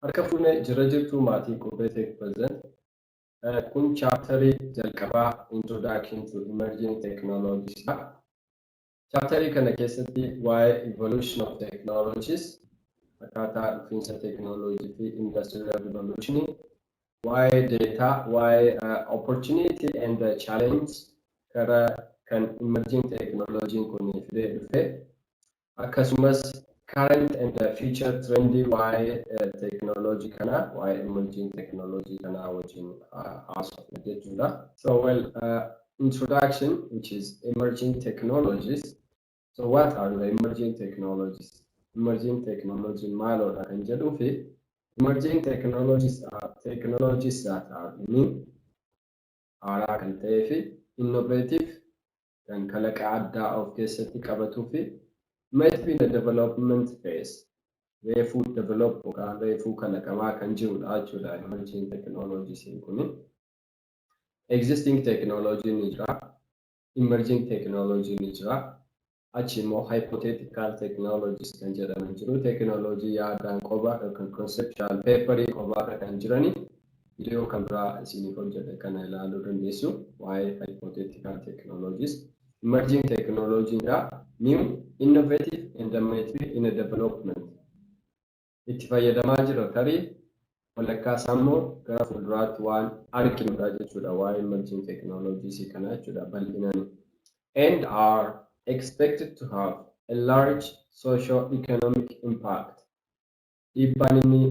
Harka fuunee jira jirtu, maatii Qubee Tech Present. Kun chapterii jalqabaa Introduction to Emerging Technologies dha. Chapterii kana keessatti waa'ee evolution of technologies, akkaataa dhufiinsa teknooloojii fi industrial revolution, waa'ee data, waa'ee opportunity and the challenge karaa kan emerging technology kun fidee dhufe, akkasumas current and the future trendii waa'ee teknooloojii kanaa, waa'ee emerging technology kanaa wajjin haasofna jechuudha. So well, introduction, which is emerging technologies. So what are the emerging technologies? Emerging technology maaloodha kan jedhuu fi emerging technologies are technologies that are new, haaraa kan ta'ee fi innovative, kan kalaqa addaa of keessatti qabatuu fi might be in the development phase, reefuu develop yookaan reefuu kalaqamaa kan jirudha jechuudha emerging technologies kuni. Existing technology ni jira, emerging technology ni jira, achi immoo hypothetical technologies kan jedhaman jiru. Teknoolojii yaadaan qoba yookaan conceptual paperii qobaarra kan jirani, viidiyoo kan biraa isiniif hojjedhe kana ilaaluu dandeessu waa'ee hypothetical technologies. Emerging technology dha new, innovative and might be in a development. Itti fayyadamaa jira, tarii walakkaa isaa immoo gara fuulduraatti waan arginudha jechuudha waa'ee emerging technologies kana jechuudha bal'inaan. And are expected to have a large socio-economic impact. Dhiibbaan inni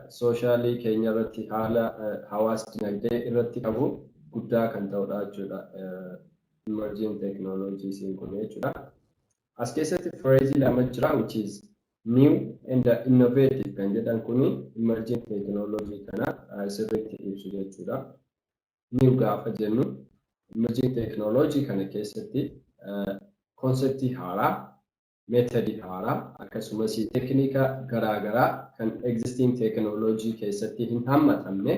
socialii keenya irratti, haala hawaas dinagdee irratti qabu guddaa kan ta'udha jechuudha. Emerging technologies kun jechuudha. As keessatti phraseii lama jira, which is new and innovative kan jedhan kuni emerging technology kana sirriitti ibsu jechuudha. New gaafa jennu, emerging technology kana keessatti conceptii haaraa, methodii haaraa, akkasumas teeknika garaagaraa kan existing technology keessatti hin hammatamne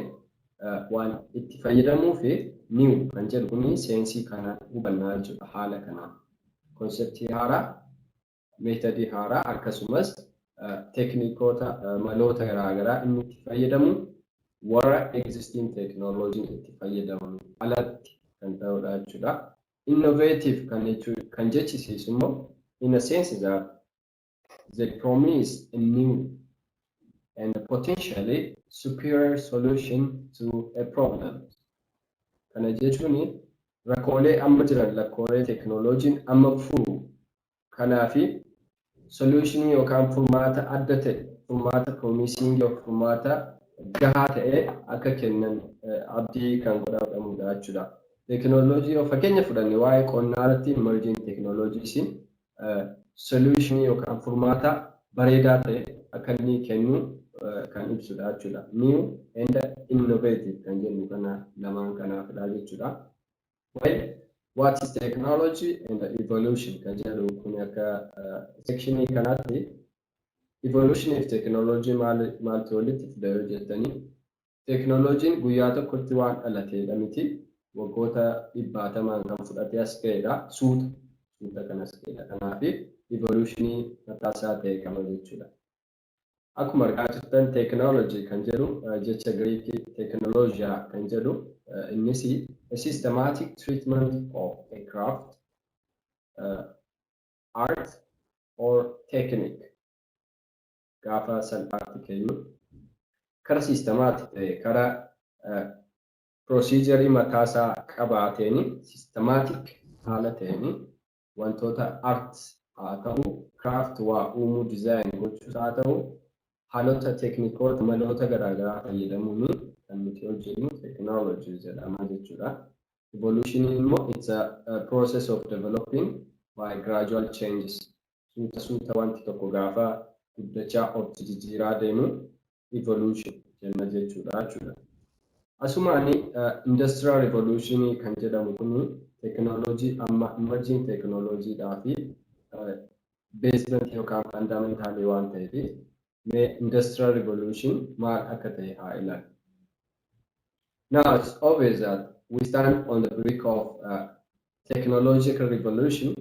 waan itti fayyadamuu fi new kan jedhu kuni senseii kana hubannaa jechuudha haala kanaan. Conceptii haaraa, methodii haaraa, akkasumas teeknikoota, maloota garaagaraa inni itti fayyadamu warra existing technology itti fayyadamu alatti kan ta'udha jechuudha. Innovative kan jechisiisu immoo in a sense that they promise a new and potentially superior solution to a problem. Kana jechuun rakkoolee amma jiran, rakkoolee teknooloojiin amma furu kanaafi solutionii yookaan furmaata adda ta'e, furmaata promising, furmaata gahaa ta'e akka kennan abdii kan godhamudha jechuudha. Teknooloojii yoo fakkeenya fudhanne, waa'ee qonnaa irratti emerging technologies solutionii yookaan furmaata bareedaa ta'e akka inni kennu kan ibsudha jechuudha. New and innovative kan jennu kana lamaan kanaafidha jechuudha. Well, what is technology and evolution kan jedhu kun akka sectionii kanaatti evolution fi technology maaltu walitti fida yoo jettanii, teknooloojiin guyyaa tokkotti waan dhalateedha miti, waggoota dhibbaatamaan kan fudhatee as ga'edha. Suuta suuta kan as ga'edha. Kanaaf evolutionii mataasaa ta'e qaba jechuudha. Akkuma argaa jirtan, teeknooloojii kan jedhu jecha Giriikii teeknooloojiyaa kan jedhu, innis a systematic treatment of a craft, art or technique. Gaafa salphaatti kennu, kara systematic ta'e, kara procedureii mataasaa qabaateen, systematic haala ta'een, wantoota art haa ta'u, craft, waa uumuu, design gochuus haa ta'u, haalota teeknikoota, maloota garaagaraa fayyadamuun kan nuti hojjennu teeknooloojii jedhama jechuudha. Evolution immoo it's a process of developing by gradual changes. Suuta suuta wanti tokko gaafa guddachaa of jijjiiraa deemu evolution jenna jechuudha. Asumaani industrial revolution kan jedhamu kun teeknooloojii amma emerging teeknooloojiidhaa fi basement yookaan fundamentalii waan ta'eef, mee industrial revolution maal akka ta'e haa ilaallu. Now it's obvious that we stand on the brink of technological revolution.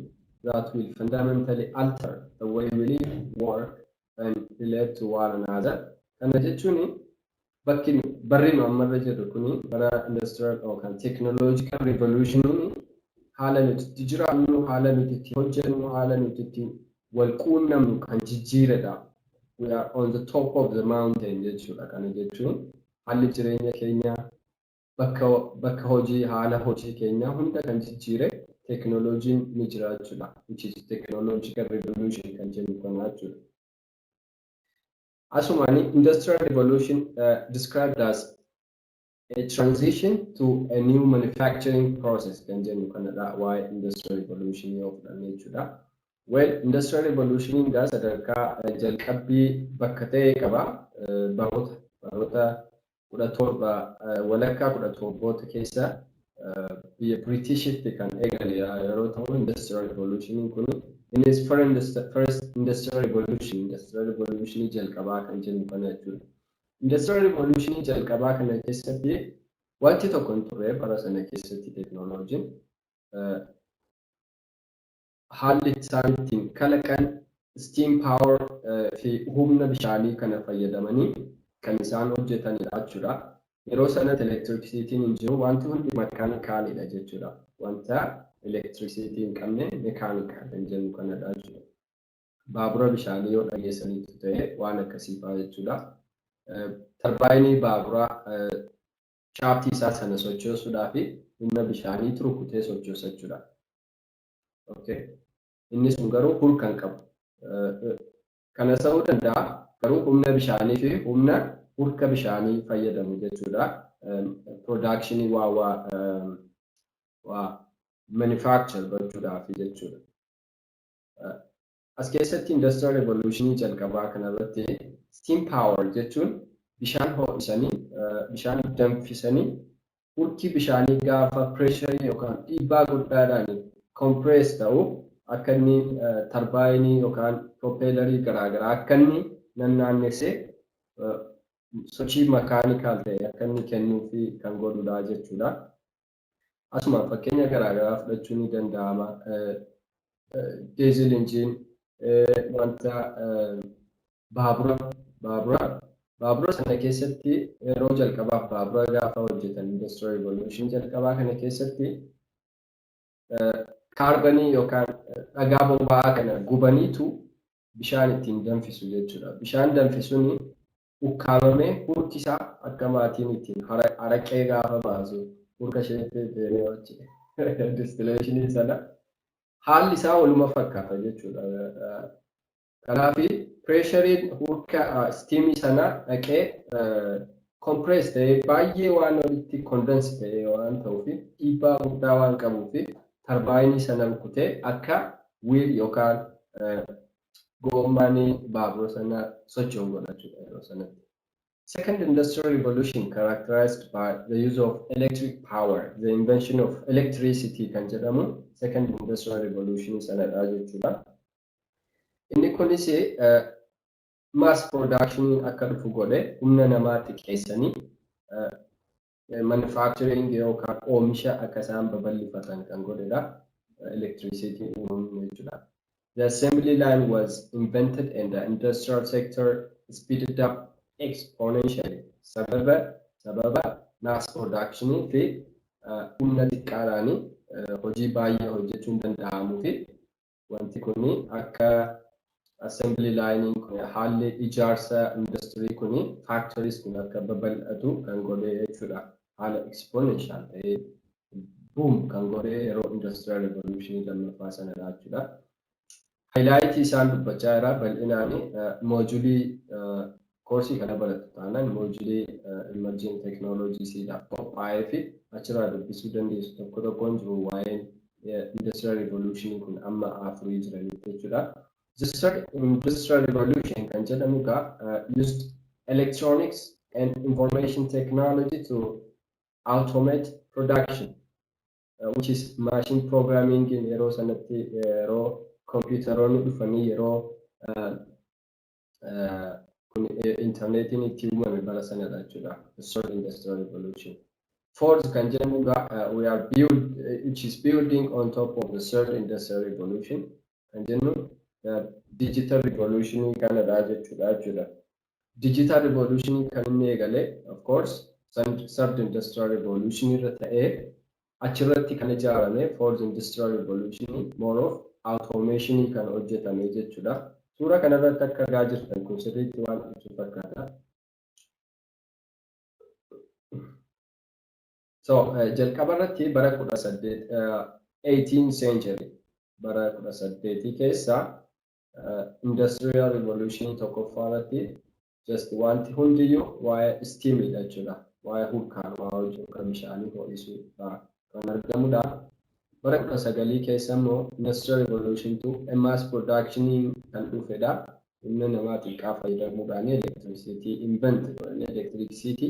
that will fundamentally alter the way we live, work, and relate to one another. Kana jechuun bakki barri nu ammarra jirru kuni bara industrial yookaan technological revolutioniin haala nuti itti jiraannu, haala nuti itti hojjennu, haala nuti itti wal quunnamnu kan jijjiiredha. We are on the top of the mountain jechuudha. Kana jechuun haalli jireenya keenyaa, bakka hojii, haala hojii keenyaa hunda kan jijjiire teknooloojiin ni jira jechuudha. Which is technological revolution kan jennu kana jechuudha. Asumaani industrial revolution described as a transition to a new manufacturing process kan jennu kanadha, waa'ee industrial revolution yoo fudhanne jechuudha. Well, industrial revolution gaa sadarkaa jalqabbii bakka ta'e qaba. Baroota 17, walakkaa 17oota keessa biyya Britishitti kan eegale yeroo ta'u, industrial revolution kun innis first industrial revolution, industrial revolution jalqabaa kan jennu kana jechuudha. Industrial revolution jalqabaa kana keessatti wanti tokko hin turre. Bara sana keessatti teknooloojiin haalli isaan ittiin kalaqan steam power fi humna bishaanii kana fayyadamanii kan isaan hojjetanidha jechuudha. Yeroo sanatti elektirisiitiin hin jiru, wanti hundi mechanicalidha jechuudha. Wanta elektirisiitii hin qabne mechanical kan jennu kanadha jechuudha. Baabura bishaanii yoo dhageessaniitu ta'e, waan akkasii fa'aa jechuudha. Tarbaayinii baaburaa shaaftii isaa sana sochoosuudhaa fi humna bishaaniitu rukutee sochoosa jechuudha. Okay. Inni sun garuu hurka hin qabu. Kana ta'uu danda'a, garuu humna bishaanii fi humna hurka bishaanii fayyadamu jechuudha. Productionii waa manufacture gochuudhaaf jechuudha. As keessatti industrial revolutionii jalqabaa kanarratti steam power jechuun bishaan ho'isanii, bishaan danfisanii, hurki bishaanii gaafa pressurii yookaan dhiibbaa guddaadhaan compress ta'u akka inni tarbaayinii yookaan propellerii garaagaraa akka inni nannaannessee sochii mechanical ta'e akka inni kennuufi kan godhudha jechuudha. Asuma fakkeenya garaagaraa fudhachuun ni danda'ama. Diesel engine, wanta baabura sana keessatti yeroo jalqabaaf baabura gaafa hojjetan, industrial revolution jalqabaa kana keessatti kaarbanii yookaan dhagaa boba'aa kana gubaniitu bishaan ittiin danfisu jechuudha. Bishaan danfisuun ukkaamamee hurki isaa akka maatiin ittiin araqee gaafa baasu hurka isheetti distillationii sana haalli isaa waluma fakkaata jechuudha. Kanaaf pressureiin hurka steamii sana dhaqee compress ta'ee baay'ee waan walitti condense ta'ee waan ta'uuf, dhiibbaa guddaa waan qabuuf, tarbaayinii sana rukutee akka wheel yookaan goommaan baabura sana socho'u godha jechuudha yeroo sanatti. Second industrial revolution characterized by the use of electric power, the invention of electricity kan jedhamu second industrial revolution sanadha jechuudha. Inni kunis mass production akka dhufu godhe. Humna namaa xiqqeessanii manufacturing yookaan oomisha akka isaan babal'ifatan kan godhedha. Electricity uumuun jechuudha. The assembly line was invented and the industrial sector speeded up exponentially. Sababa mass production fi humna xiqqaadhaan hojii baay'ee hojjechuun danda'amuu fi wanti kun akka assembly line kun, haalli ijaarsa industirii kun, factories kun akka babal'atu kan godhe jechuudha. Haala exponential ta'ee boom kan godhe yeroo industrial revolution lammaffaa sanadha jechuudha. Highlightii isaan dubbachaa jira bal'inaan. Moojulii koorsii kana baratu taanaan moojulii emerging technologiesiidhaaf qophaa'ee fi achirraa dubbisuu dandeessu. Tokko tokkoon jiru waa'een industrial revolution kun amma afurii jiraniif jechuudha. The third industrial revolution kan jedhamu egaa used electronics and information technology to automate production, which is machine programming. Yeroo sanatti yeroo kompiitaroonni dhufanii, yeroo kun intarneetiin itti uumame bara sanadha jechuudha. The third industrial revolution. Fourth kan jennu egaa we are build, which is building on top of the third industrial revolution kan jennu digital revolution kanadha jechuudha. Digital revolution kan inni eegale, of course, third industrial revolution irra ta'ee, achirratti kan ijaarame fourth industrial revolution more of automation kan hojjetame jechuudha. Suura kanarratti akka argaa jirtan kun sirriitti waan ibsu fakkaata. So jalqaba irratti bara 18, 18th century, bara 18 keessa industrial revolution tokkoffaa irratti just wanti hundiyyuu waa'ee steamidha jechuudha. Waa'ee hurkaan waa hojii kan bishaanii ho'isuu kan argamudha. Bara 19 keessa immoo industrial revolution tu mass production kan dhufedha. Humna namaa xiqqaa fayyadamuudhaan electricity invent godhanii, electricity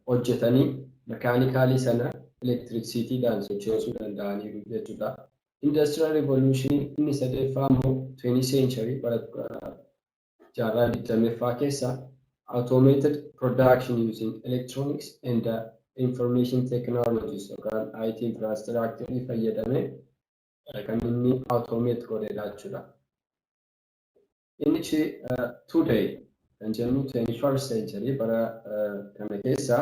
hojjetanii, mechaanikaalii sana electricityidhaan sochoosuu danda'aniiru jechuudha. Industrial revolution inni sadeeffaa immoo 20th century, bara jaarraa 20ffaa keessa, automated production using electronics and information technologies yookaan IT infrastructure fayyadamee kan inni automate godhedha jechuudha. Inni today kan jennu 21st century, bara kana keessa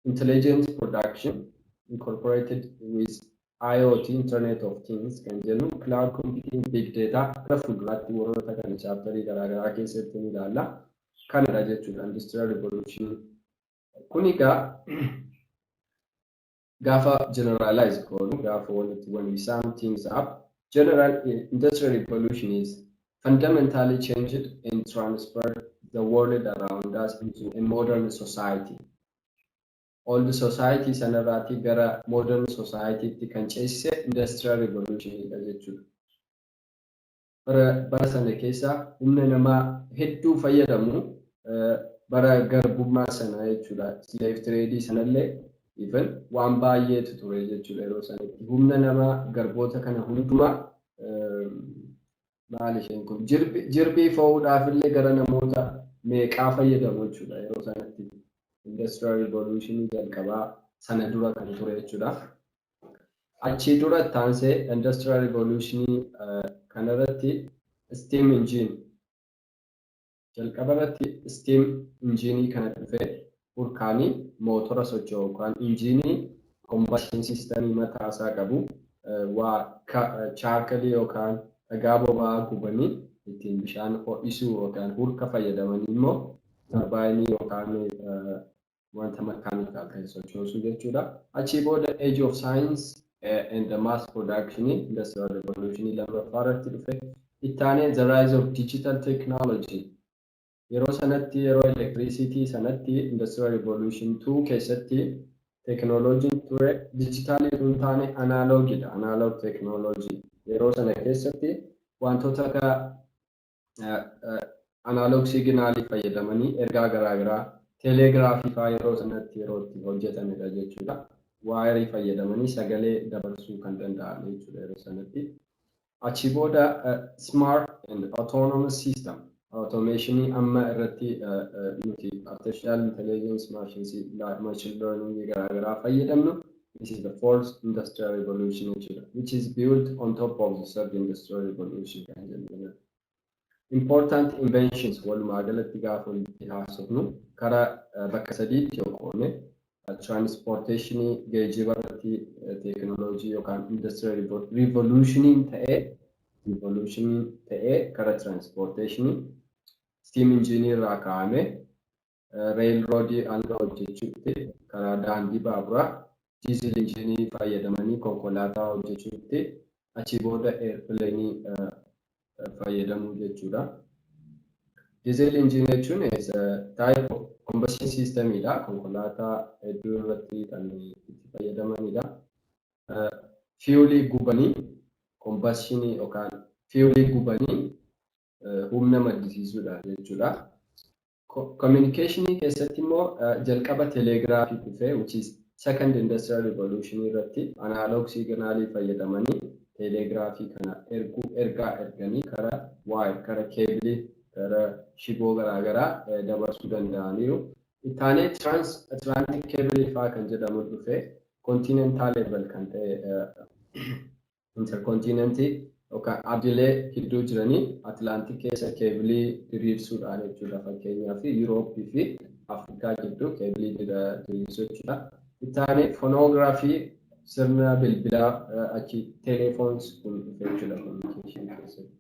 intelligent production incorporated with IoT, Internet of Things kan jennu, cloud computing, big data, gara fuulduraatti warroota kana chapterii garaagaraa keessatti ni ilaalla. Kanadha jechuudha industrial revolution. Kun egaa gaafa generalize goonu, gaafa walitti, when we sum things up, general industrial revolution is fundamentally changed and transferred the world around us into a modern society. Old society sanarraatii gara modern society kan ceesise industrial revolution dha jechuudha. Bara sana keessa humna namaa hedduu fayyadamu, bara garbummaa sana jechuudha. Slave trade sanallee even waan baay'eetu ture jechuudha yeroo sanatti. Humna namaa garboota kana hundumaa, maal isheen kun, jirbii fo'uudhaaf illee gara namoota meeqaa fayyadamu jechuudha yeroo sanatti. Industrial revolution jalqabaa sana dura kan ture jechuudha. Achii dura taansee industrial revolution kanarratti steam engine, jalqaba irratti steam engine kana dhufee, hurkaanii mootora socho'u yookaan injiinii combustion system mataasaa qabu, waa charcoalii yookaan dhagaa boba'aa gubanii ittiin bishaan ho'isuu yookaan hurka fayyadamanii immoo turbineii yookaan wanta mechanical ta'e sochoosuu jechuudha. Achii booda age of science and the mass production industrial revolution lammaffaa irratti dhufe. Ittaanee the rise of digital technology. Yeroo sanatti, yeroo electricity sanatti, industrial revolution 2 keessatti teknooloojiin ture dijitaalii osoo hin taane analogiidha. Analog technology. Yeroo sana keessatti wantoota akka analog signalii fayyadamanii ergaa garaagaraa, telegiraafii fa'aa yeroo sanatti yeroo itti hojjetamedha jechuudha. Wireii fayyadamanii sagalee dabarsuu kan danda'an jechuudha yeroo sanatti. Achi booda smart and autonomous system automationii amma irratti nuti artificial intelligence, machine learning garaagaraa fayyadamnu. This is the fourth industrial revolution jechuudha, which is built on top of the third industrial revolution kan jennu. Important inventions walumaa galatti gaafa walitti haasofnu, karaa bakka sadiitti yoo qoodne, transportationii, geejjiba irratti teekinooloojii yookaan industrial revolutioniin ta'ee karaa transportationii steam engine irraa kaa'ame railroadii hanga hojjechuutti, karaa daandii baaburaa diesel engine fayyadamanii konkolaataa hojjechuutti, achii booda airplaneii fayyadamuu jechuudha. Diesel engine jechuun is a type of combustion systemidha. Konkolaataa hedduu irratti kan itti fayyadamanidha. Fuelii gubanii, combustionii yookaan fuelii gubanii humna maddisiisuudha jechuudha. Communicationii keessatti immoo jalqaba telegiraafii dhufee, which is second industrial revolution irratti analog signalii fayyadamanii telegiraafii kana erguu, ergaa erganii karaa wire, karaa cableii, karaa shiboo garaagaraa dabarsuu danda'aniiru. Ittaanee Trans Atlantic Cable fa'aa kan jedhamu dhufe, continental level kan ta'e, intercontinentii yookaan ardiilee gidduu jiranii Atlantic keessa keebilii diriirsuudhaan jechuudha. Fakkeenyaaf, Yurooppii fi Afrikaa gidduu keebilii diriirsuu jechuudha. Ittaanee phonography, sirna bilbilaa, achi telephones kun dhufe jechuudha communication keessatti.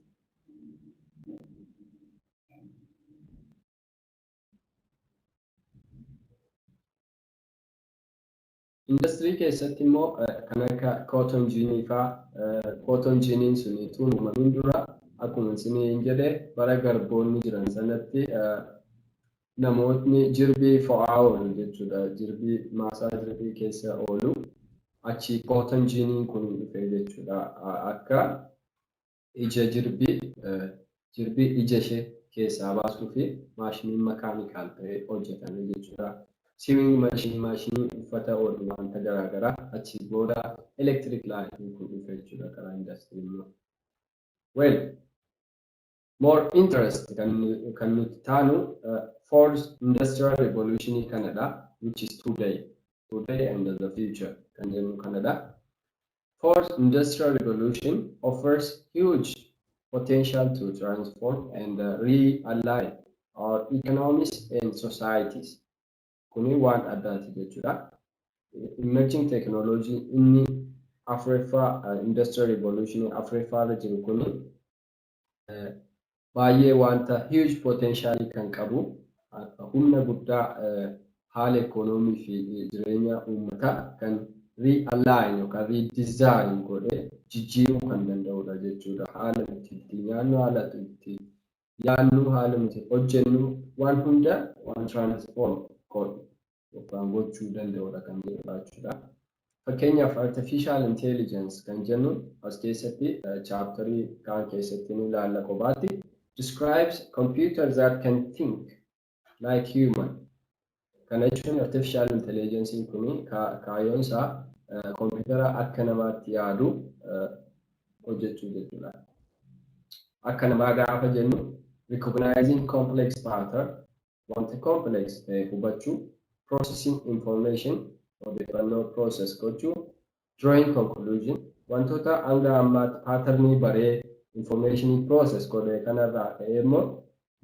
Industirii keessatti immoo kan akka cotton ginii fa'aa. Cotton giniin sun utuu hin uumamin dura, akkuma isiniin jedhe, bara garboonni jiran sanatti namootni jirbii fo'aa oolu jechuudha. Jirbii maasaa jirbii keessa oolu. Achi cotton giniin kun dhufe jechuudha. Akka ija jirbii ija ishee keessaa baasuu fi maashiniin mechanical ta'e hojjetame jechuudha. Sewing machine, maashinii uffata oolu, wanta garaagaraa. Achi booda electric lightiin kun dhufe jechuudha karaa industirii immoo. Well, more interest kan nuti taanu fourth industrial revolution kanadha, which is today and the future kan jennu kanadha. Fourth industrial revolution offers huge potential to transform and realign our economies and societies. Kuni waan addaati jechuudha. Emerging technology inni afuraffaa, industrial revolution afuraffaa irra jiru kuni baay'ee wanta huge potential kan qabu, humna guddaa haala ikoonoomii fi jireenya uummataa kan realign yookaan redesign godhee jijjiiruu kan danda'udha jechuudha. Haala nuti itti nyaannu, haala itti yaadnu, haala nuti hojjennu, waan hunda waan transform godhu yookaan gochuu danda'udha kan jedhudha jechuudha. Fakkeenyaaf, artificial intelligence kan jennu as keessatti chapterii kaan keessatti ni ilaalla kophaatti, describes computer that can think like human. Kana jechuun artificial intelligence kun kaayyoon isaa kompiitara akka namaatti yaadu hojjechuu jechuudha. Akka namaa gaafa jennu, recognizing complex pattern, wanta complex ta'e hubachuu, processing information, odeeffannoo process gochuu, drawing conclusion, wantoota hanga ammaatti patternii baree informationii process godhee kanarraa ka'ee immoo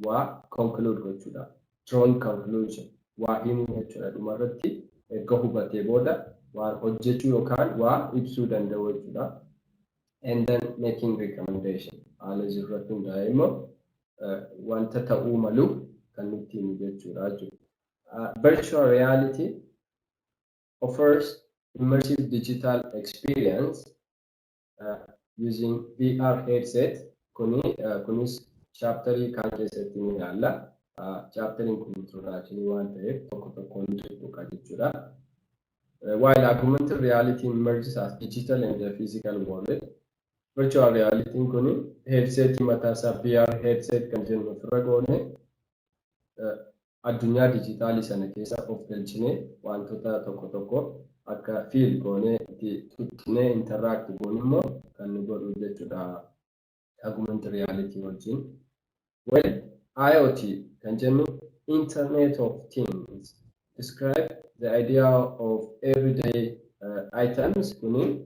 waa conclude gochuudha. Drawing conclusion, waa himuu jechuudha. Dhumarratti erga hubatee booda waan hojjechuu yookaan waa ibsuu danda'u jechuudha. And then making recommendation, haala jirurratti hundaa'ee immoo wanta ta'uu malu kan nutti himu jechuudha jechuudha. Virtual reality offers immersive digital experience using VR headset. Kunis chapterii kaan keessatti ni ilaalla. Chapteriin kun introduction waan ta'eef tokko tokkoon tuttuqa jechuudha. While augmented reality emerges as digital and the physical world, virtual reality kun headset mataa isaa, VR headset kan jennu ofirra goone, addunyaa dijitaalii sana keessa of galchinee wantoota tokko tokko akka feel goonee itti tuttuqnee interact goonu immoo kan nu godhu jechuudha augmented reality wajjin. Well, IoT kan jennu, Internet of Things, describe the idea of everyday items. Kuni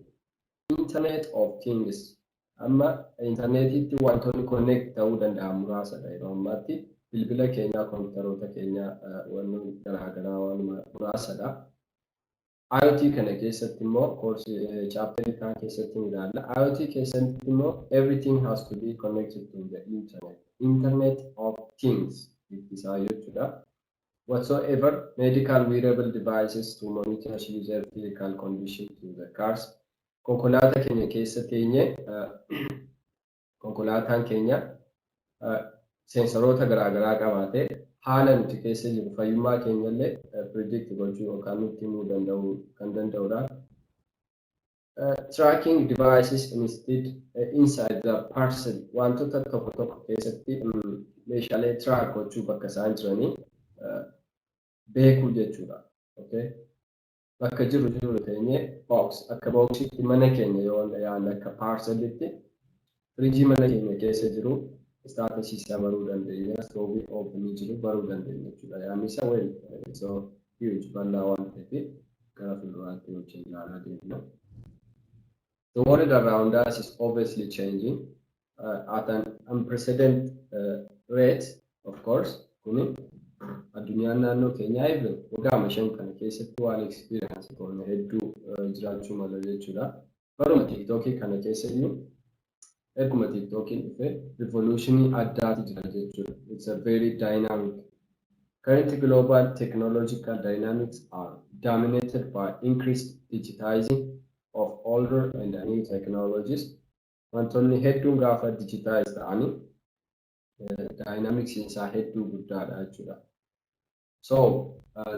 Internet of Things, amma intarneetitti wantoonni connect ta'uu danda'an muraasadha yeroo ammaatti. Bilbila keenyaa, kompiitaroota keenyaa, wantoonni garaagaraa waan muraasadha. IoT kana keessatti immoo koorsii chapterii kaan keessatti ni ilaalla. IoT keessatti immoo everything has to be connected to the internet. Internet of Things ittisaa jechuudha. Whatsoever medical wearable devices to monitor user physical condition to the cars. Konkolaataa keenya keessa teenye konkolaataan keenya seensoroota garaagaraa qabaatee haala nuti keessa jiru, fayyummaa keenya illee predict gochuu yookaan nutti himuu danda'u kan danda'udha. Tracking devices instead inside the parcel, wantoota tokko tokko keessatti meeshaalee track gochuu, bakka isaan jiranii beekuu jechuudha. Okay? Bakka jiru teenyee box, akka boxiitti mana keenya yoo yaadne, akka parcelitti firiijii mana keenya keessa jiru Statusii isaa baruu dandeenya. Stoveii ovenii jiru baruu dandeenya jechuudha. Yaadni isaa, well, so huge, bal'aa waan ta'eef gara fuulduraatti wajjin ilaalaa deemna. The world around us is obviously changing at an unprecedented rate, of course. Kuni addunyaan naannoo keenyaa even waggaa 5 kana keessatti waan experience goone hedduu jiraachuu mala jechuudha. Baruma TikTokii kana keessa iyyuu, erguma TikTokiin dhufe, revolutionii addaatu jira jechuudha. It's a very dynamic. Current global technological dynamics are dominated by increased digitizing of older and new technologies. Wantoonni hedduun gaafa digitize ta'anii dynamics isaa hedduu guddaadha jechuudha. So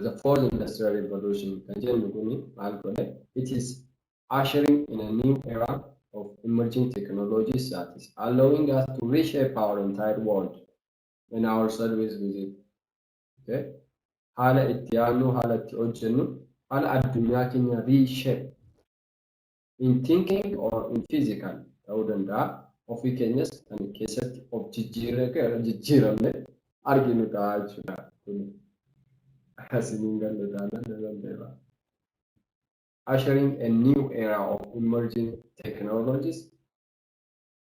the fourth industrial revolution kan jennu kuni maal godhe? It is ushering in a new era of emerging technologies that is allowing us to reshape our entire world and our service with it. Okay? Haala itti yaadnu, haala itti hojjennu, haala addunyaa keenya reshape in thinking or in physical ta'uu danda'a. Ofii keenyas kan keessatti of jijjiiramne arginu ta'a jechuudha. Asiniin galle taanaan danda'eera. Ushering a new era of emerging technologies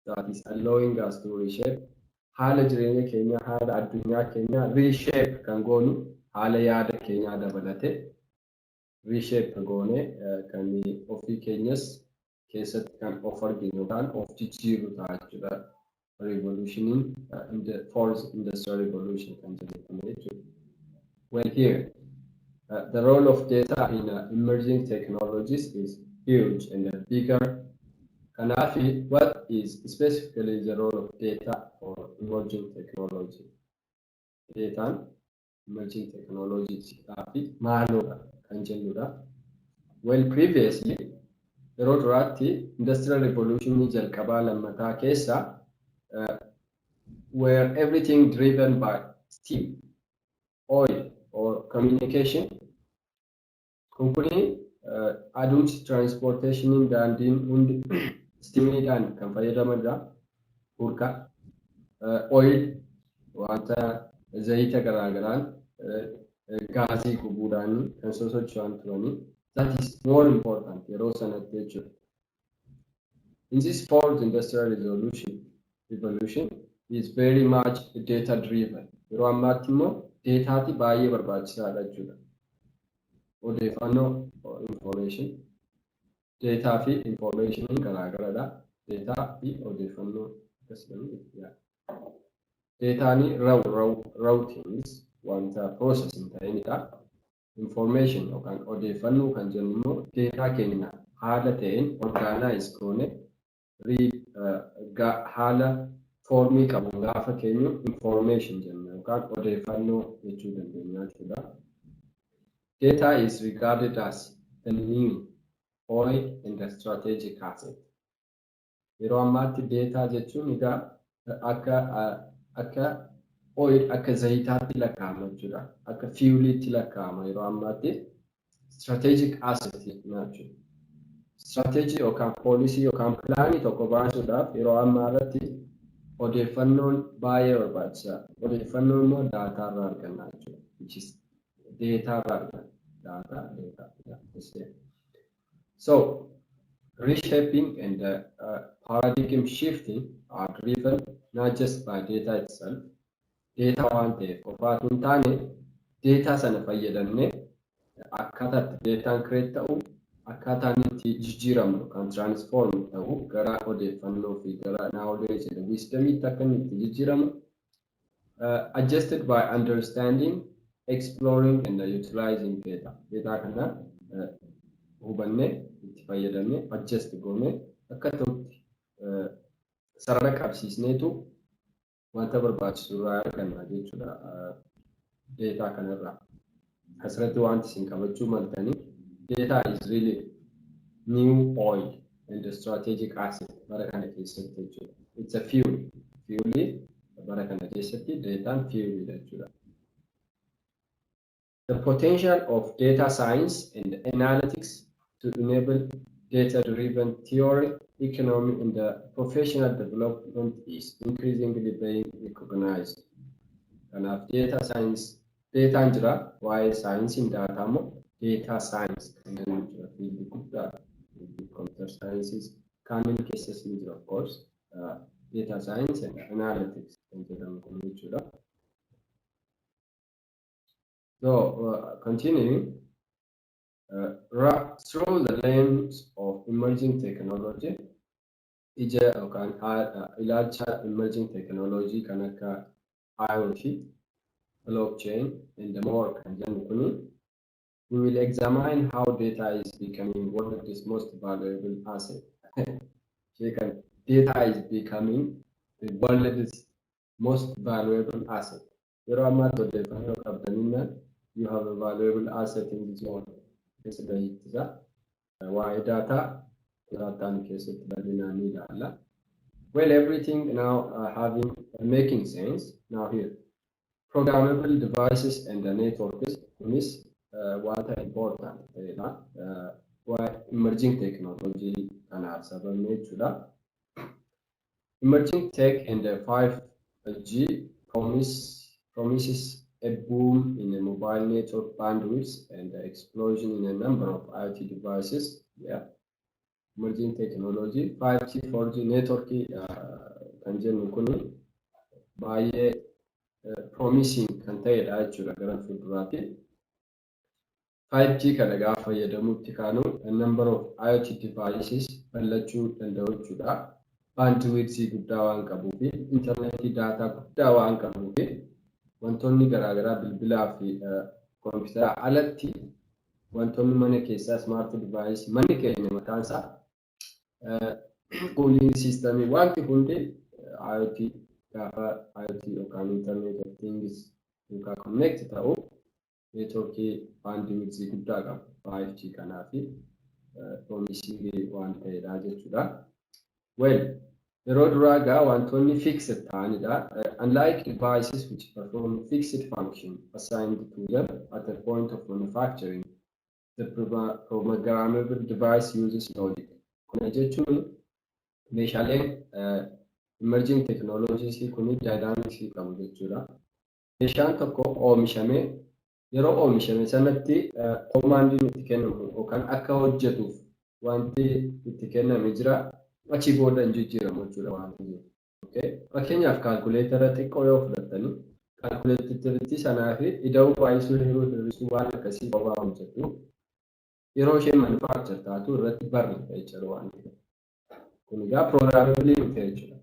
that is allowing us to reshape haala jireenya keenyaa, haala addunyaa keenyaa reshape kan goonu, haala yaada keenyaa dabalate reshape goone kan ofii keenyas keessatti kan of arginu yookaan of jijjiirru ta'a jechuudha. Revolutioniin in the fourth industrial revolution kan jedhamu jechuudha. Well, here, the role of data in emerging technologies is huge and bigger. Kanafi, what is specifically the role of data for emerging technology? Dataan emerging technology fi maaloodha kan jennudha. Well, previously, yeroo duraatti industrial revolution jalqabaa lammataa keessa were everything driven by steam, oil or communication. Kun kuni aduuti transportationiin daandiin hundi steamiidhaan kan fayyadamanidha. Hurka, oil, wanta zayita garaagaraan, gaazii gubuudhaan kan sosocho'an turanii. That is more important yeroo sanatti jechuudha. In this fourth industrial revolution is very much data driven. Yeroo ammaatti immoo dataati baay'ee barbaachisaadha jechuudha. Odeeffannoo, information, data fi informationiin garaagaradha. Data fi odeeffannoo akkasumas dataanii raw things, wanta process hin ta'inidha. Information yookaan odeeffannoo kan jennu immoo data keenya haala ta'een organize goone, haala formii qabuun gaafa keenyu information jenna yookaan odeeffannoo jechuu dandeenya jechuudha. Data is regarded as the new oil and the strategic asset. Yeroo ammaatti data jechuun egaa akka oil, akka zayitaatti lakkaa'ama jechuudha. Akka fueliitti lakkaa'ama yeroo ammaatti strategic asset jechuudha. Strategy yookaan policy yookaan planii tokko baasuudhaaf yeroo ammaa irratti odeeffannoon baay'ee barbaachisaadha. Odeeffannoon immoo data irraa arganna jechuudha. Which is data irraa arganna. Data, data, yeah. So, reshaping and paradigm shifting are driven not just by data itself. Data waan ta'eef qofaatu hin taane, data sana fayyadamnee akkaataa itti dataan create ta'u, akkaataan itti jijjiiramu yookaan transform ta'u, gara odeeffannoo fi gara knowledge and wisdomiitti akka inni itti jijjiiramu, adjusted by understanding, exploring and utilizing data. Data kana hubannee, itti fayyadamnee, adjust goonee, akka ta'utti sarara qabsiisneetu wanta barbaachisu irraa arganna jechuudha data kanarraa. Asirratti wanti isin qabachuu maltanii, data is really new oil and strategic asset bara kana keessatti jechuudha. It's a fuel. Fuelii bara kana keessatti dataan fuelidha jechuudha. The potential of data science and analytics to enable Data-driven theory, economy, and the professional development is increasingly being recognized. Kanaaf data science, dataan jira, waa'ee saayinsiin daataa immoo data science kan jennu jira, field guddaadha. Computer sciences kaaniin keessas ni jira, of course. Data science and analytics kan jedhamu kun jechuudha. So continuing through the lens of emerging technology, ija yookaan ilaalcha emerging technology kan akka IoT, blockchain, and more kan jennu kuni, we will examine how data is becoming one of its most valuable asset. Data is becoming the world's most valuable asset. Yeroo ammaatti odeeffannoo qabdaninnaan, you have a valuable asset in this world. Keessa gahiittisa. Waa'ee daataa daataan keessatti bal'inaan ni ilaalla. Well, everything now having making sense now here. Programmable devices and the networks, kunis wanta important ta'edha. Waa'ee emerging technology kanaaf sababni jechuudha. Emerging tech and the 5G promises a boom in the mobile network bandwidth and the explosion in a number of IoT devices. Yeah. Emerging technology, 5G, 4G network kan jennu kuni baay'ee promising kan ta'edha jechuudha gara fuulduraatti. 5G kana gaafa fayyadamuutti kaanu, a number of IoT devices bal'achuu danda'u jechuudha. Bandwidth guddaa waan qabuu fi intarneetii daataa guddaa waan qabuu fi wantoonni garaagaraa bilbilaa fi koompitara alatti wantoonni mana keessaa smart device, manni keenya mataan isaa, cooling system, wanti hundi IoT, gaafa IoT yookaan internet of things yookaan connect ta'u, neetworkii bandwidth guddaa qabu 5G kanaa fi promising waan ta'edha jechuudha. Well, yeroo duraa egaa wantoonni fixed ta'anidha. Unlike devices which perform fixed function assigned to them at the point of manufacturing, the programmable device uses logic. Kana jechuun meeshaaleen emerging technologies kun dynamics qabu jechuudha. Meeshaan tokko oomishamee, yeroo oomishame sanatti commandiin itti kennamu yookaan akka hojjetuuf wanti itti kenname jira, achii booda hin jijjiiramu jechuudha wanti jiru. Fakkeenyaaf kaalkuleetara xiqqoo yoo fudhattanii, kaalkuleetaritti sanaa fi ida'uu, baay'isuu, hiruu, hir'isuu, waan akkasii kophaa hojjetu. Yeroo isheen manufacture taatu irratti barreessa jechuudha waan ta'eef. Kun egaa programmable miti jechuudha.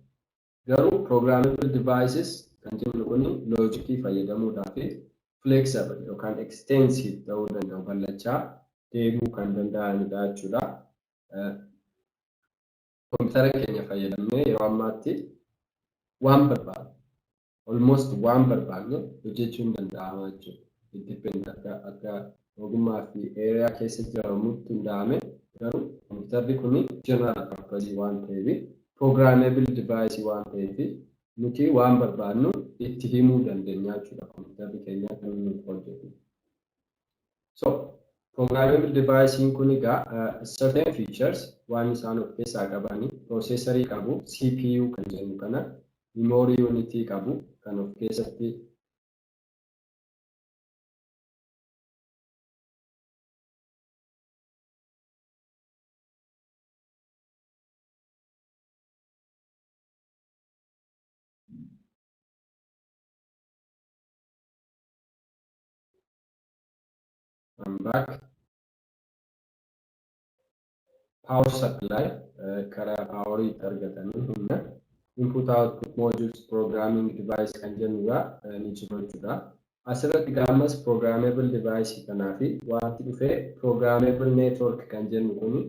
Garuu programmable devices kan jennu kun loojikii fayyadamuudhaa fi flexible yookaan extensive ta'uu danda'u, bal'achaa deemuu kan danda'anidha jechuudha. Kompiitara keenya fayyadamnee yeroo ammaatti waan barbaadne, almost waan barbaadne hojjechuun danda'ama jechuudha. It depend akka ogummaa fi area keessa jiramutti hundaa'ame, garuu kompiitarri kun general purpose waan ta'eef, programmable device waan ta'eef, nuti waan barbaadnu itti himuu dandeenya jechuudha kompiitarri keenya kan nuuf hojjetu. So programmable device kun egaa certain features waan isaan of keessaa qabani, processorii qabu, CPU kan jennu kana, memory unit qabu kan of keessatti I'm back. Power supply, karaa powerii itti argatanii humna. Input output modules, programming device kan jennudha ni jiru jechuudha. Asirratti gaammas programmable device kanaa fi wanti dhufee programmable network kan jennu kuni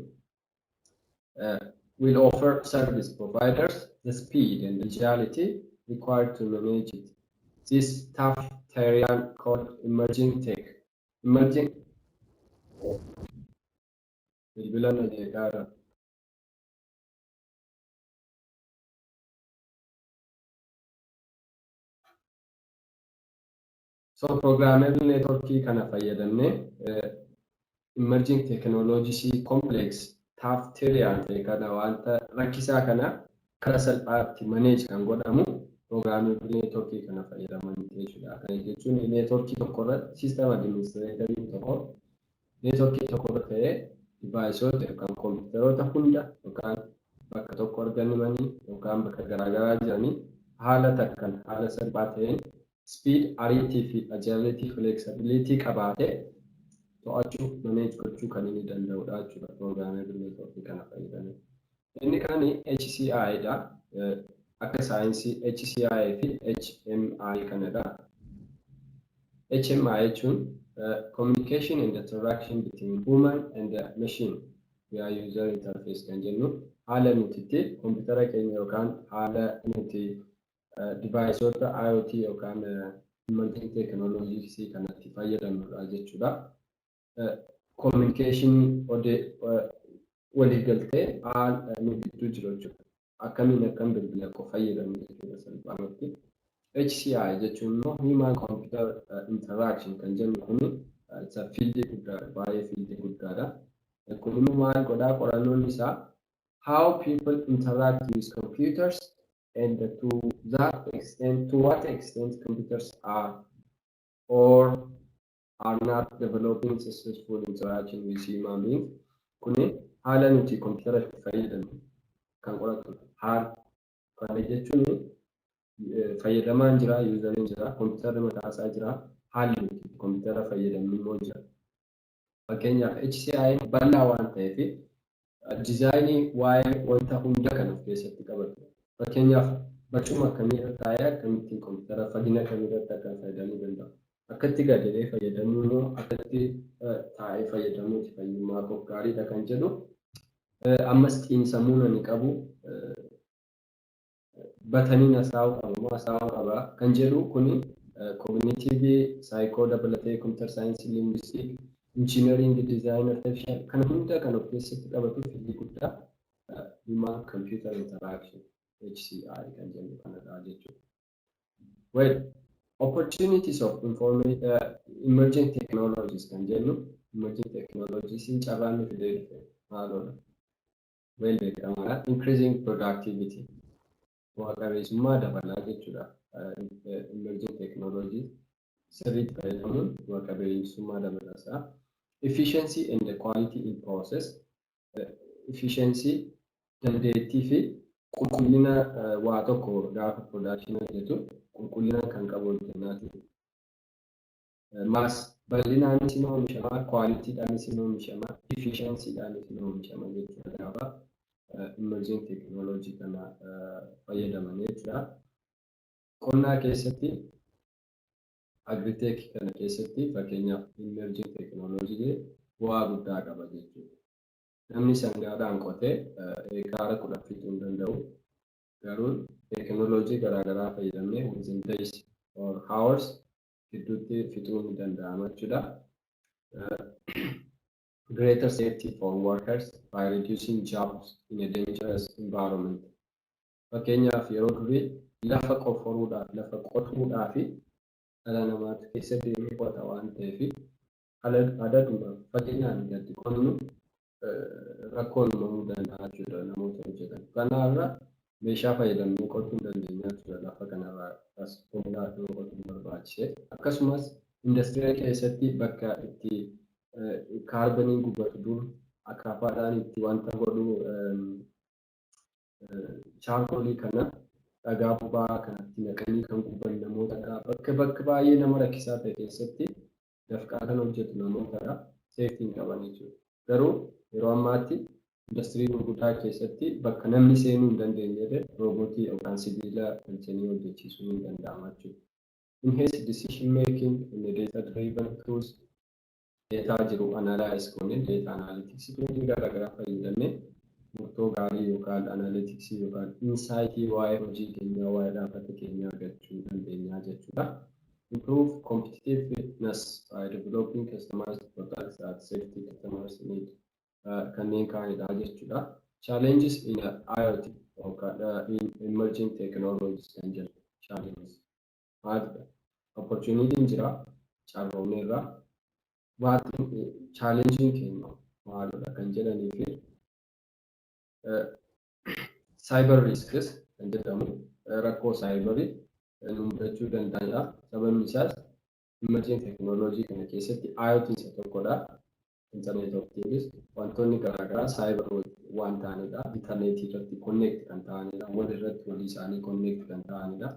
will offer service providers the speed and agility required to manage it. This tough terrain called emerging tech. Emerging bilbila na jeeqaara. So programmable networkii kana fayyadamnee emerging technologies complex Tough terrain ta'e kana, wanta rakkisaa kana karaa salphaatti manage kan godhamu programmable networkii kana fayyadamanii jechuudha. Kana jechuun networkii tokko irratti system administratoriin tokko networkii tokko irra ta'ee deviceoota yookaan kompiitaroota hunda yookaan bakka tokko argamanii yookaan bakka garaagaraa jiranii haala takkan haala salphaa ta'een speed, ariitii fi agility, flexibility qabaatee to'achuu, manage gochuu kan inni danda'udha jechuudha programmable networkii kana fayyadamee. Inni kaan HCI dha. Akka saayinsii HCI fi HMI kanadha. HMI jechuun communication and interaction between human and the machine via user interface kan jennu, haala nuti itti kompiitara keenya yookaan haala nuti deviceoota IoT yookaan emerging technologies kanatti fayyadamnudha jechuudha. Communication, waliigaltee haala nu gidduu jiru jechuudha. Akkamiin akkam bilbila koo fayyadamnu jechuudha salphaamatti. HCI jechuun immoo Human Computer Interaction kan jennu kuni isa fieldii guddaadha, baay'ee fieldii guddaadha. Kun immoo maal godhaa? Qorannoon isaa how people interact with computers and to that extent, to what extent computers are or are not developing successful interaction with human beings. Kuni haala nuti kompiitara itti fayyadamnu kan qoratudha. Haala kana jechuun fayyadamaan jira, useriin jira, kompiitarri mataa isaa jira, haalli nuti kompiitara fayyadamnu immoo jira. Fakkeenyaaf, HCI bal'aa waan ta'eef designii waa'ee wanta hunda kan of keessatti qabatu. Fakkeenyaaf, barcuma akkamiirra taa'ee akkamittiin kompiitara fagina kamiirratti akka fayyadamuu danda'u. Akkatti gadadee fayyadamuu immoo akkatti taa'ee fayyadamuuti fayyummaa koof gaariidha kan jedhu, ammas xiinsammuu ani qabu buttoniin haasa'uu qaba moo haasa'uu qaba kan jedhu, kuni cognitive, psycho dabalatee, computer science, linguistic, engineering, design, artificial kana hunda kan of keessatti qabatu fieldii guddaa human computer interaction, HCI kan jennu kanadha jechuudha. Well, opportunities of emerging technologies kan jennu, emerging technologies carraan nu fidee dhufe maaloodha? Well, beekamaadha. Increasing productivity, bu'a qabeessummaa dabalaa jechuudha. Emerging technology sirriitti fayyadamuun bu'a qabeessummaa dabalasaa. Efficiency and the quality in process. Efficiency, dandeettii fi qulqullina waa tokko gaafa production hojjetu qulqullina kan qabu hojjennaati. Mass bal'inaanis ni oomishama, qualityidhaanis ni oomishama, efficiencyidhaanis ni oomishama jechuudha gaafa emerging technology kana fayyadaman jechuudha. Qonnaa keessatti, agritech kana keessatti, fakkeenyaaf, emerging technology bu'aa guddaa qaba jechuudha. Namni sangaadhaan qotee hektaara 10 fixuu hin danda'u. Garuu teekinooloojii garaagaraa fayyadamnee within days or hours gidduutti fixuun ni danda'ama jechuudha. Greater safety for workers by reducing jobs in a dangerous environment. Fakkeenyaaf, yeroo durii lafa qofforuudhaaf, lafa qotuudhaaf dhala namaatu keessa deemee qota waan ta'eef adaduudhaaf fageenyaan gadi qonnu rakkoon uumamuu danda'a jechuudha namoota hojjetan. Kanaarra meeshaa fayyadamnee qotuu hin dandeenya jechuudha lafa kanarraa as humnaa fi qotuun barbaachise. Akkasumas industirii keessatti bakka itti carboniin gubatu dur akaafaadhaan itti wanta godhu, charcoalii kana dhagaa boba'aa kanatti naqanii kan guban namootadha. Bakka baay'ee nama rakkisaa ta'e keessatti dafqaa kan hojjetu namootadha. Safety hin qaban jechuudha. Garuu yeroo ammaatti industirii gurguddaa keessatti bakka namni seenuu hin dandeenye roobootii yookaan sibiila galchanii hojjechiisuun ni danda'ama jechuudha. Enhance decision making in the data driven tools, data jiru analyze goonee, data analytics toolii garaagaraa fayyadamnee murtoo gaarii yookaan analytics yookaan insight waa'ee hojii keenyaa, waa'ee dhaabbata keenyaa argachuu dandeenya jechuudha. Improve competitiveness by developing customized products that safety customers need, kanneen kaanidha jechuudha. Challenges in IoT yookaan in emerging technologies kan jedhu, challenges maalidha? Opportunity jira, carroomneerra, challenging keenya maalidha kan jedhanii fi Cyber risks kan jedhamu rakkoo cyberii nu mudachuu danda'anidha. Sababni isaas emerging technology kana keessatti IoT isa tokkodha. Internet of Things, wantoonni garaagaraa cyber waan ta'anidha. Internetii irratti connect kan ta'anidha. Wal irratti walii isaanii connect kan ta'anidha.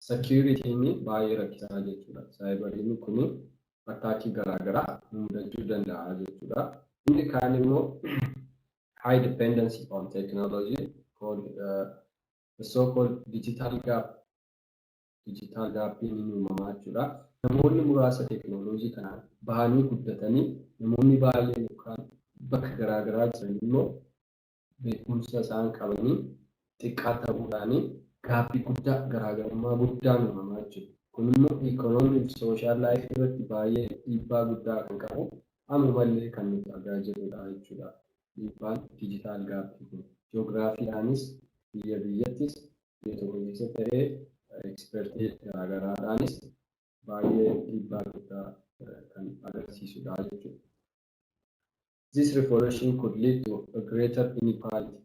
Securityn baay'ee rakkisaa jechuudha. Cyberiin kuni attackii garaagaraa nu mudachuu danda'a jechuudha. Inni kaan immoo high dependency on technology called the so-called digital gap. Digital gap ni uumamaa jechuudha. Namoonni muraasa teekinooloojii kanaan bahanii guddatanii, namoonni baay'een yookaan bakka garaagaraa jiran immoo beekumsa isaan qabanii xiqqaa ta'uudhaanii gapii guddaa, garaagarummaa guddaan uumamaa jechuudha. Kun immoo economy fi social lifeii irratti baay'ee dhiibbaa guddaa kan qabu, ammallee kan nuti argaa jirrudha jechuudha. Dhiibbaan digital gapii kun ji'oogiraafiidhaanis, biyya biyyattis, biyya tokko keessa ta'ee expertii garaagaraadhaanis baay'ee dhiibbaa guddaa kan agarsiisudha jechuudha. This revolution could lead to a greater inequality.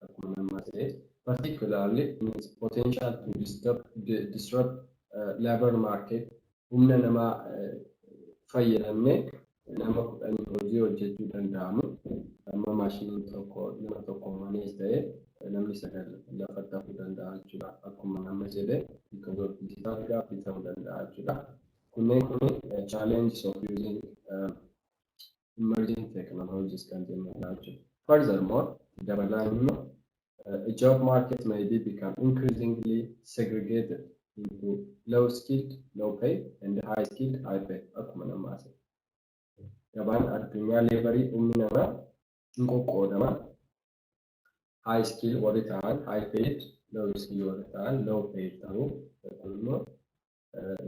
Akkuma nama ta'e, particularly in its potential to disrupt labor market. Humna namaa fayyadamnee nama 10 hojii hojjechuu danda'amu amma maashiniin tokko nama tokko manees ta'e namni sagal lafatti hafuu danda'a jechuudha. Akkuma nama jedhe, because of digital gap ta'uu danda'a jechuudha. Kunneen kun challenges of using emerging technologies kan jennudha jechuudha. Furthermore, dabalaan immoo, a job market may be become increasingly segregated into low skilled, low pay and high skilled, high pay. Akkuma namaa asii. Gabaan addunyaa laborii, humni namaa hin qoqqoodama. High skill warri ta'an high paid, low skill warri ta'an low paid ta'u. Kun immoo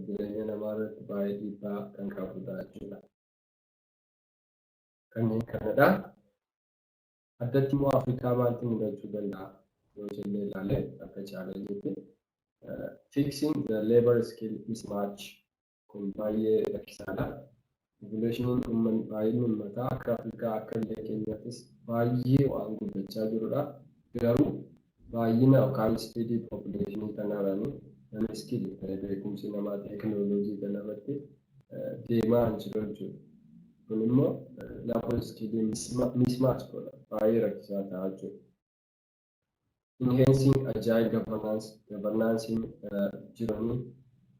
jireenya namaa irratti baay'ee dhiibbaa kan qabudha jechuudha. Kanneen kanadha. Addatti immoo Afrikaa maaltu mudachuu danda'a yoo jennee ilaalle, akka challengeitti fixing the labor skill mismatch kun baay'ee rakkisaadha. Populationiin, baay'inni uummataa akka Afrikaa, akka biyya keenyaattis baay'ee waan guddachaa jirudha. Garuu baay'ina yookaan speedii populationii kanarraan namni skill ta'e, beekumsi namaa teekinooloojii kanarratti deemaa hin jiru jechuudha. Kun immoo labor skill mismatch godha, baay'ee rakkisaa ta'a jechuudha. Enhancing agile governance, governance jiranii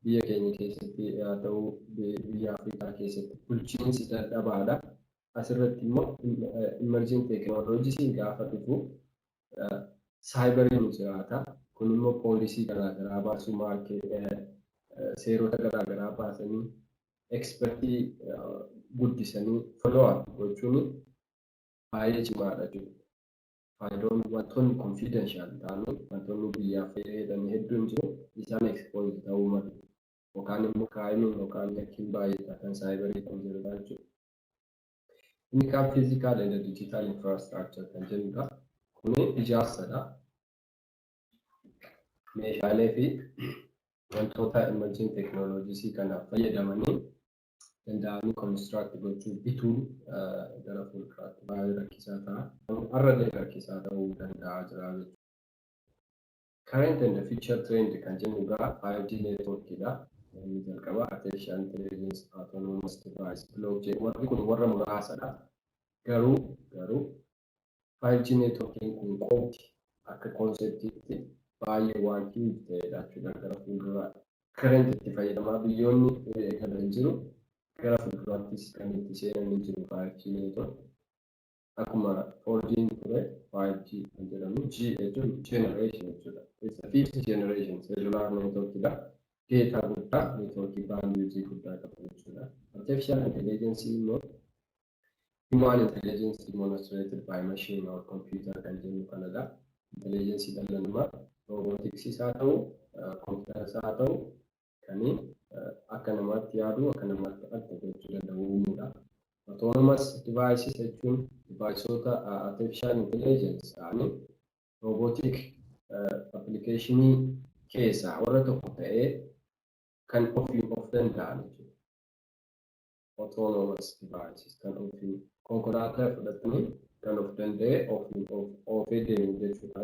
biyya keenya keessatti haa ta'u, biyya Afrikaa keessatti bulchiinsi dadhabaadha. Asirratti immoo emerging technologies gaafa dhufu cyberiin jiraata. Kun immoo policy garaagaraa baasuu, seerota garaagaraa baasanii, expertii guddisanii follow up gochuun baay'ee cimaadha jechuudha. Faayidaan wantoonni confidential ta'anii, wantoonni biyyaaf fayyadan hedduun jiru, isaan expose ta'uu malu. Yookaan immoo crimeiin yookaan yakkiin baay'ee kan cyberii kan jirudha jechuudha. Inni kaan physical and digital infrastructure kan jennudha. Kuni ijaarsadha. Meeshaalee fi wantoota emerging technologies kanaaf fayyadamanii danda'anii construct gochuu, bituun gara fuulduraatti baay'ee rakkisaa ta'a. Har'allee rakkisaa ta'uu danda'a jira jechuudha. Current and future trend kan jennu egaa 5G networkidha. Inni jalqaba artificial intelligence, autonomous device, blockchain, warri kun warra muraasadha. Garuu 5G networkiin kun qofti akka conceptiitti baay'ee waan huge ta'edha jechuudha gara fuulduraa. Current itti fayyadamaa biyyoonni eegalan jiru, gara fuulduraattis kan itti seenanii jiru 5G network. Akkuma 4G ture, 5G kan jedhamu, G jechuun generation jechuudha. It's a fifth generation cellular network dha. Data guddaa, networkii bandwidth guddaa qabu jechuudha. Artificial intelligence immoo human intelligence demonstrated by machine or computer kan jennu kanadha. Intelligence dhala namaa robotics haa ta'u, kompiitaras haa ta'u, kan akka namaatti yaadu, akka namaatti act gochuu danda'u uumuudha. Autonomous devices jechuun deviceota artificial intelligence ta'anii robotic applicationii keessaa warra tokko ta'ee kan ofiin of danda'an jechuudha. Autonomous devices kan ofiin konkolaataa fudhatanii Kan of danda'e of oofee deemu jechuudha.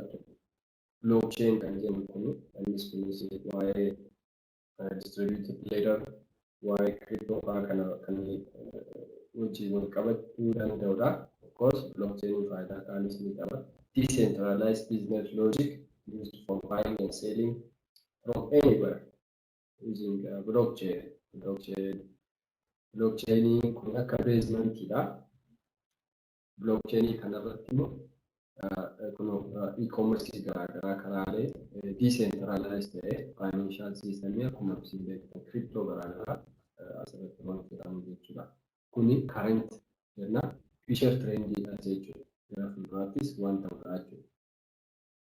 Blockchain kan jennu kun, innis kunis waa'ee distributed ledger, waa'ee crypto fa'aa kana kan wajjin wal qabachuu danda'udha. Of course, blockchain faayidaa kaanis ni qaba. Decentralized business logic used for buying and selling from anywhere using blockchain. Blockchain kun akka basementiidha. Blockchainii kanarratti immoo kun e-commerce garaagaraa, karaalee decentralized ta'e, financial system, akkuma isin beektan crypto garaagaraa asirratti hojjetamu jechuudha. Kuni current jenna, future trendiidha jechuudha. Gara fuulduraattis waan ta'udha jechuudha.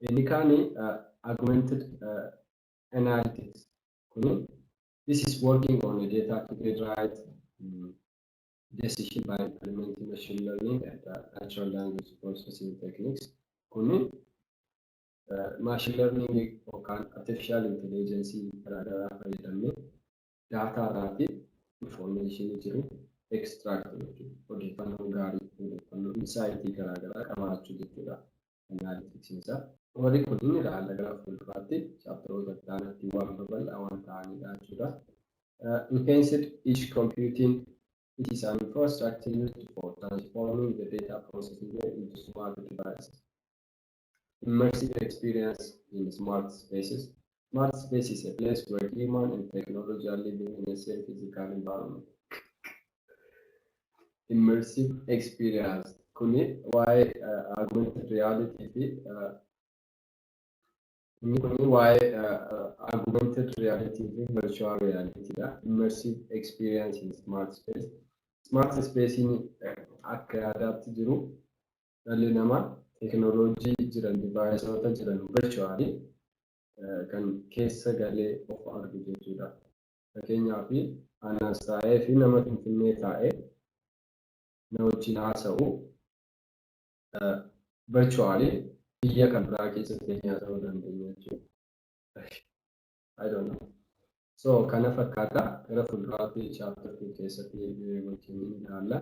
Inni kaani augmented analytics. Kuni this is working on a data to get right decision by implementing machine learning and natural language processing techniques. Kuni machine learning yookaan artificial intelligence garaagaraa fayyadamnee data irraatii information jiru extract gochuu, odeeffannoo gaarii, odeeffannoo insightii garaagaraa qabaachuu jechuudha. Analytics isaa. Warri kun inni ilaalla gara fuulduraatti chapteroota itti aanatti waan babal'aa waan ta'anidha jechuudha. Enhanced edge computing. It is an infrastructure used for transforming the data processing into smart devices. Immersive experience in smart spaces. Smart space is a place where human and technology are living in the same physical environment. Immersive experience kuni waa'ee augmented reality fi inni kuni waa'ee augmented reality fi virtual reality dha. Immersive experience in smart space. Smart space akka yaadaatti jiru dhalli namaa teekinooloojii jiran, deviceoota jiran virtually kan keessa galee of argu jechuudha. Fakkeenyaaf, anas taa'ee fi nama Finfinnee taa'ee na wajjin haasa'u virtually biyya kan biraa keessatti haasa'uu dandeenya jechuudha. I don't know. So kana fakkaata, gara fuulduraatti chapter 2 keessatti wajjin ilaalla.